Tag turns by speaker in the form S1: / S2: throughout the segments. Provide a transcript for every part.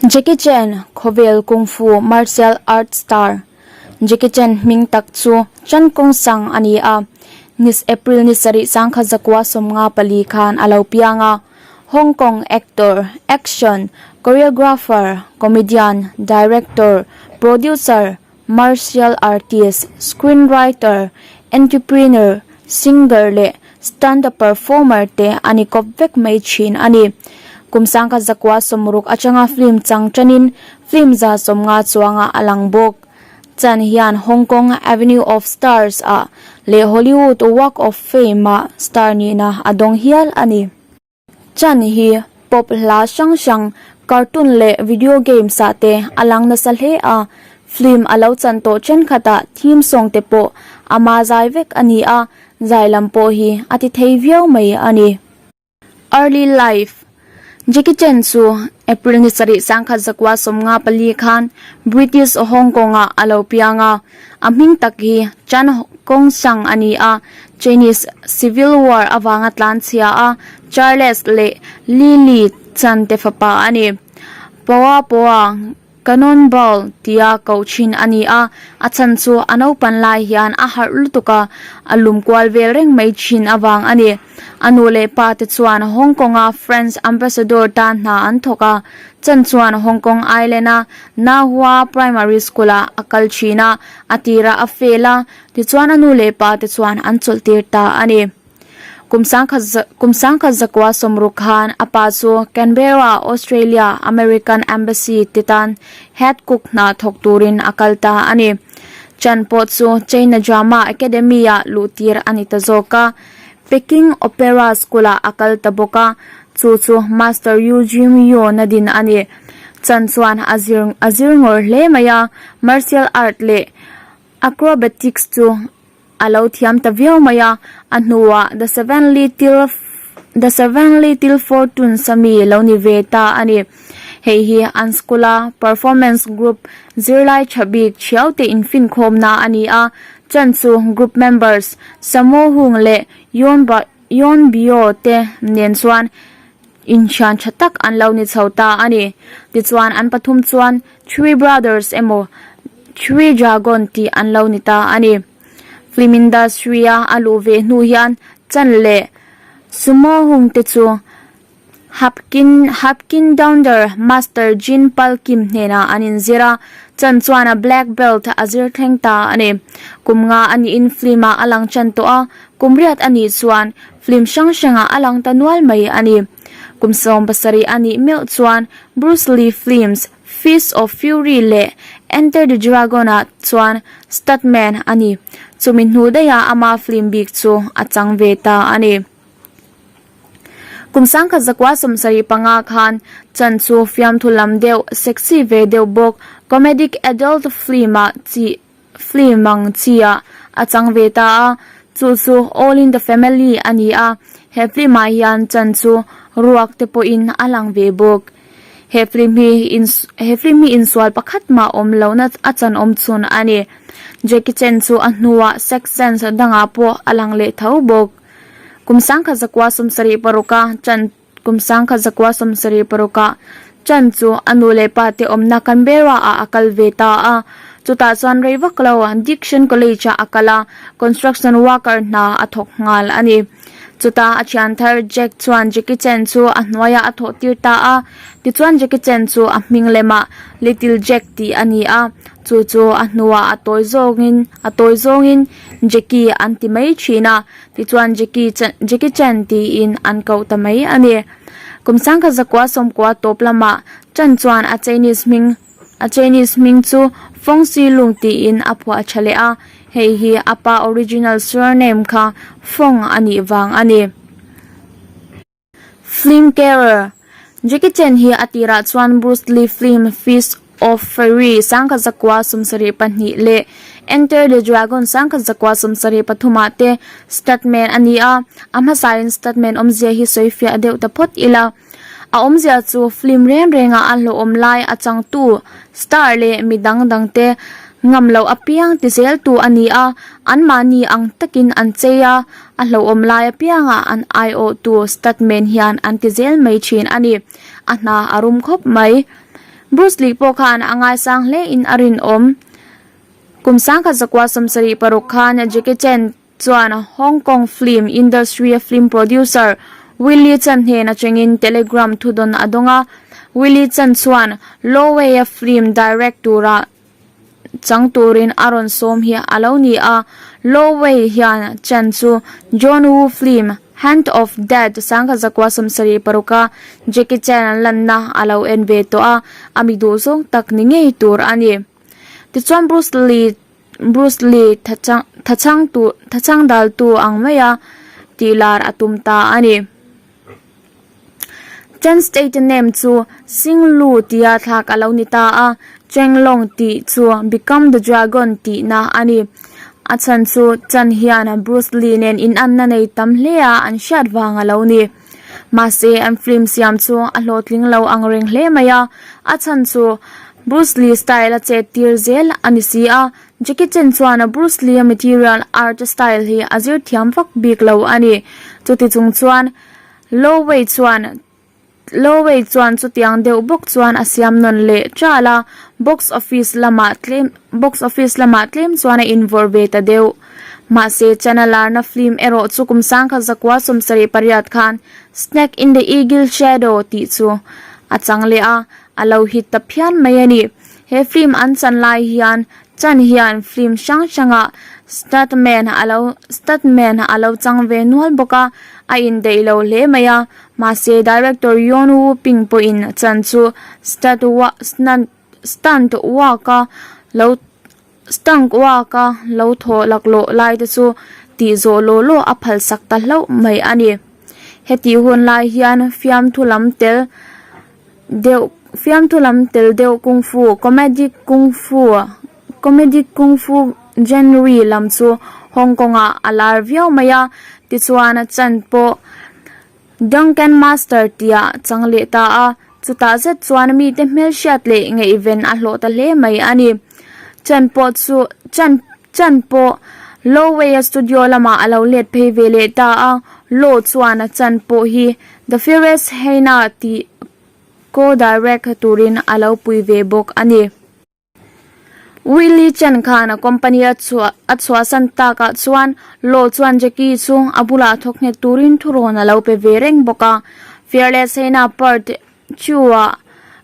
S1: Jackie Chan, Khawvel Kung Fu Martial Arts star Jackie Chan hming tak chu Chan Kong Sang a ni a, nis April ni sarih sangkhat zakua 54 khan a lo piang a. Hong Kong actor, action choreographer, comedian, director, producer, martial artist, screenwriter, entrepreneur, singer leh stand-up performer te a ni kawp vek mai thin a ni. Kum sangkhat zakua 60 atanga film chang tanin film 150 chuanga a lang bawk. Chan hian Hong Kong Avenue of Stars ah leh Hollywood Walk of Fame ah star nihna a dawng hial a ni. Chan hi pop hla hrang hrang, cartoon leh video games ah te a lang nasa hle a, film a lo chan tawh thenkhatah theme song te pawh ama zai vek a ni a, zai lam pawh hi a ti thei viau mai a ni. Early life Jackie Chan chu April ni sarih sangkhat zakua 54 khan British Hong Kong ah a lo piang a, a hming tak hi Chan Kong Sang a ni a, Chinese Civil War avanga tlan chhia a, Charles leh Lily Chan te fapa a ni. Poa Poa Cannonball tia koh thin a ni a, a chhan chu a naupan lai hian a harh lutuk a, a lum kual vel reng mai thin avang a ni. A nu leh pa te chuan Hong Kong-a French Ambassador tan hna an thawk a, Chan chuan Hong Kong Island-a Na Hua Primary School-ah a kal thin a, a tirah a fail a, Tichuan a nu leh pa te chuan an chawlh tir ta a ni. Kum kum 1960 khan a pa chu Canberra, Australia, American Embassy te tan head cook hna thawk turin a kal ta a ni. Chan pawh chu China Drama Academy-ah luh tir a ni ta zawk a. Peking Opera School-ah a kal ta bawk a, chu chu Master Yu Jim Yun a din a ni. Chan chuan a zir a zir ngawr hle mai a, martial art leh Acrobatics chu a lo thiam ta viau mai a, a hnuah The Seven Little The Seven Little Fortunes a mi lo ni ve ta a ni. Hei hi an school a performance group zirlai tha bik thiau te infinkhawmna a ni a, chan chu group members Sammo Hung leh Yoon Ba Yoon Bio te nen chuan inthian tha tak an lo ni chho ta a ni. Tichuan an pathum chuan Three Brothers emaw Three Dragon tih an lo ni ta a ni. Film industry a a luh ve hnu hian Chan leh Sumo Hung te chu Hapkin Hapkin Downder Master Jin Pal Kim hnenah an inzir a, Chan chuan a black belt a zir thleng ta a ni. Kum nga a niin film ah a lang chan tawh a, kum riat a nih chuan film hrang hrangah a lang ta nual mai a ni. Kum 70 a nih meuh chuan Bruce Lee films Fist of Fury leh Enter the Dragon ah chuan stuntman a ni. Chumi hnu daihah ama film bik chu a chang ve ta a ni. Kum 1975 khan Chan chu fiamthu lam deuh, sexy ve deuh bawk comedic adult film ah chi film ang chi ah a chang ve ta a, chu chu All in the Family a ni a, he film ah hian Chan chu ruak te pawhin a lang ve bawk. He film hi in he film hi insual pakhat mah awm lohna a chan awm chhun a ni. Jackie Chan chu a hnuah sex scenes dangah pawh a lang leh tho bawk. Kum 1976 a Chan Kum 1976 ah Chan chu a nu leh pa te awmna Canberra ah a kal ve ta a. Chutah chuan rei vak lo Dickson College ah a kal a, construction worker hna a thawk nghal a ni. Chutah a thian thar Jack chuan Jackie Chan chu a hnuaiah a thawh tir ta a. Tichuan Jackie Chan chu a hming lemah Little Jack tih a ni a, chu chu a hnuah a tawi zawngin a tawi zawngin Jackie an ti mai thin a. Tichuan Jackie Chan Jackie Chan tiin an koh ta mai a ni. Kum 1990 tawp lamah Chan chuan a Chinese hming a Chinese hming chu Fong Si Lung tiin a phuah tha leh a, hei hi a pa original surname kha Fong a nih vang a ni. Film career Jackie Chan hi a tirah chuan Bruce Lee film Fist of Fury 1972 leh Enter the Dragon 1973 ah te stuntman a ni a, a hmasain stuntman awmzia hi sawi fiah deuh ta phawt ila. A awmzia chu film reng rengah a hlawhawm lai a changtu, star leh mi dang dang te ngam loh apiang ti zel tu a ni a, anmahni ang takin an chei a, a hlawhawm lai apiangah an aiawhtu stuntman hian an ti zel mai thin a ni. A hna a rum khawp mai. Bruce Lee pawh khan a ngaisang hle in a rinawm. Kum 1976 khan Jackie Chan chuan Hong Kong film industry a film producer Willie Chan hnen atangin telegram thudawn a dawng a. Willie Chan chuan Lo Wei-a film direct tura chang turin a rawn sawm hi a lo ni a. Lo Wei hian Chan chu John Woo film Hand of Death 1976 a Jackie Chan an lanna a lo en ve tawh a, a mi duhzawng tak ni ngei tur a ni. Tichuan Bruce Lee Bruce Lee thachang thachang tu thachang daltu ang maia tih lar a tum ta a ni. Chen State name chu Sing Lu tia thlak a lo ni ta a, Cheng Long tih chu Become the Dragon tihna a ni. A chhan chu Chan hian Bruce Lee nen inanna nei tam hle a an hriat vang a lo ni. Mahse an film siam chu a hlawhtling lo ang reng hle mai a, a chhan chu Bruce Lee style a chet tir zel a ni si a, Jackie Chan chuan Bruce Lee-a material art style hi a zir thiam vak bik lo a ni. Chuti chung chuan Lo Wei chuan Lo Wei chuan chutiang deuh bawk chuan a siam nawn leh ṭal a, box office lamah tlem box office lamah tlem chuan a invawrh ve ta deuh. Mahse, Chan-a larna film erawh chu kum 1978 khan Snake in the Eagle Shadow tih chu a chang leh a, a lo hit ta phian mai a ni. He film an chan lai hian Chan hian film hrang hrangah stuntman a lo stuntman a lo chang ve nual bawk a, a indaih lo hle mai a. Mahse, director Yuen Woo Ping pawhin Chan chu stunt stunt work a lo stunt work a lo thawh laklawh lai te chu tih zawh law law a phalsak ta hlauh mai a ni. Hetih hun lai hian fiamthu lam tel deuh fiamthu lam tel deuh kung fu comedy kung fu comedy kung fu genre lam chu Hong Kong ah a lar viau mai a tichuan a chan pawh Duncan Master tih ah chang leh ta a chutah zet chuan mite hmelhriat leh ngaihven a hlawh ta hle mai a ni chan pawh chu chan chan pawh Lowey a studio lamah a lo let phei ve leh ta a Law chuan a chan pawh hi The Furious Hyena tih co-direct turin a lo pui ve bawk a ni. Willie Chan khan a company a chhuah a chhuahsan takah chuan Law chuan Jackie chu a bulah thawk nghet turin thurawn a lo pe ve reng bawk a. Fearless Hyena part 2-ah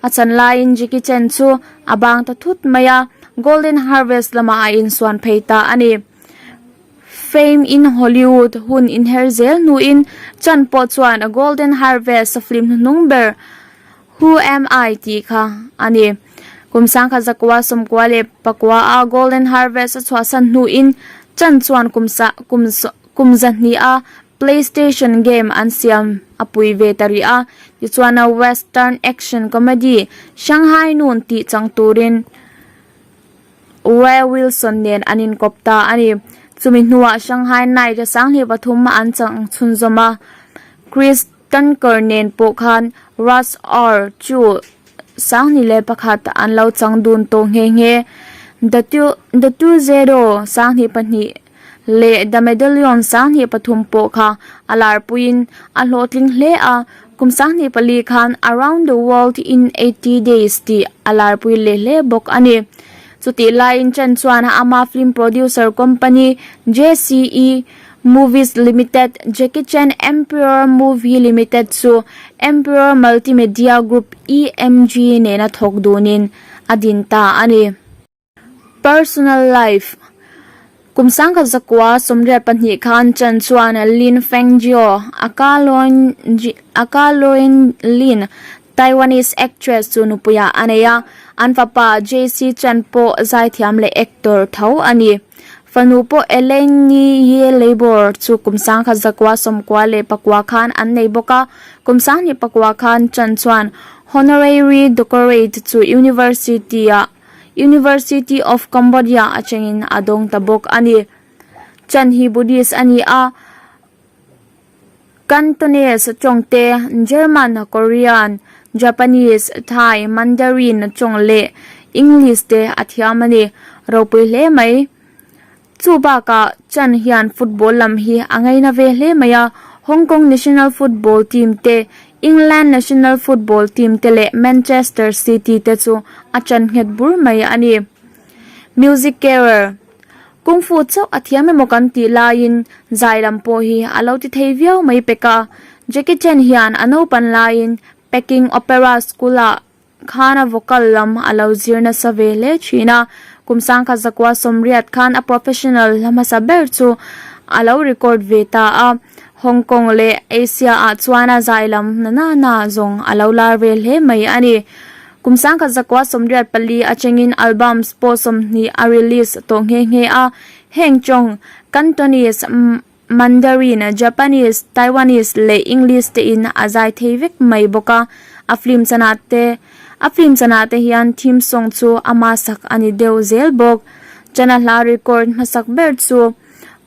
S1: a chan laiin Jackie Chan chu a bang ta thut mai a, Golden Harvest lamah a insuan phei ta a ni. Fame in Hollywood hun inher zel hnuin Chan pawh chuan a Golden Harvest a film hnuhnung ber Who Am I tih kha a ni. Kum 1994 a Golden Harvest a chhuahsan hnuin Chan chuan kum kum kum zahnih a PlayStation game an siam a pui ve ta rih a, tichuan a western action comedy Shanghai Noon tih chang turin Ray Wilson nen an inkawp ta a ni. Chumi hnuah Shanghai Night a 2003 an chang chhunzawm a. Chris Tucker nen pawh khan Rush Hour chu 2001 an lo chang dun tawh nghe nghe. The Two The Two Zero 2002 leh The Medallion 2003 pawh kha a larpuiin a hlawhtling hle a. Kum 2004 khan Around the World in 80 Days tih a larpui leh hle bawk a ni. Chutih laiin Chen chuan ama film producer company JCE Movies Limited, Jackie Chan Emperor Movie Limited chu Emperor Multimedia Group, EMG, nena thawk dunin a din ta a ni. Personal life Kum 1982 khan Chan chuan Lin Fengjiao, a Kaloin Lin, Taiwanese actress chu nupuiah a nei a, an fapa JC Chan pawh zaithiam leh actor tho a ni. Fanu pawh Elaine Ye Labor chu kum 1994 khan an nei bawk a, kum 2004 khan Chan chuan honorary doctorate chu university-ah University of Cambodia atangin a dawng ta bawk a ni. Chan hi Buddhist a ni a, Cantonese tawng te, German, Korean, Japanese, Thai, Mandarin tawng leh English te a thiam a ni. Ropui hle mai. Chu bakah Chan hian football lam hi a ngaina ve hle mai a, Hong Kong national football team te. England national football team te leh Manchester City te chu a ṭan nghet bur mai a ni. Music carer, Kung Fu chauh a thiam emaw kan tih laiin zai lam pawh hi a lo ti thei viau mai pek a. Jackie Chan hian a naupan laiin Peking Opera School-ah khan a vocal lam a lo zir nasa ve hle thin a. Kum sangkhat zakua sawmriat khan a professional hla hmasa ber chu a lo record ve ta a. Hong Kong leh Asia ah chuan a zai lam na na na zawng a lo lar ve hle mai a ni. Kum sangkhat zakua 84 atangin albums pawh 20 a release tawh nghe nghe a. Heng chawng Cantonese, Mandarin, Japanese, Taiwanese leh English te in a zai thei vek mai bawk a. A film chanah te a film chanah te hian theme song chu ama sak a ni deuh zel bawk. Chana hla record hmasak ber chu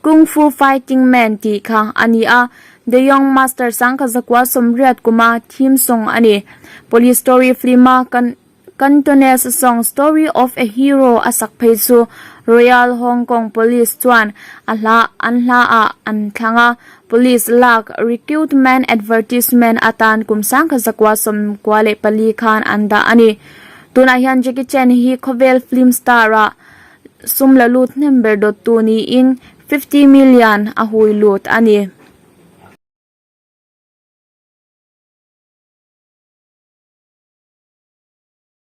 S1: Kung Fu Fighting Man tih kha a ni a, The Young Master sangkhat zakua 80 kuma theme song a ni. Police Story film-a kan Cantonese song Story of a Hero a sak phei chu Royal Hong Kong Police chuan a hla an hla ah an thlang a, Police lak recruitment advertisement atan kum sangkhat zakua 94 khan an dah a ni. Tunah hian Jackie Chan hi khawvel film star-ah Sum la lut hnem ber dawttu niin 50 million a hui lut a ni.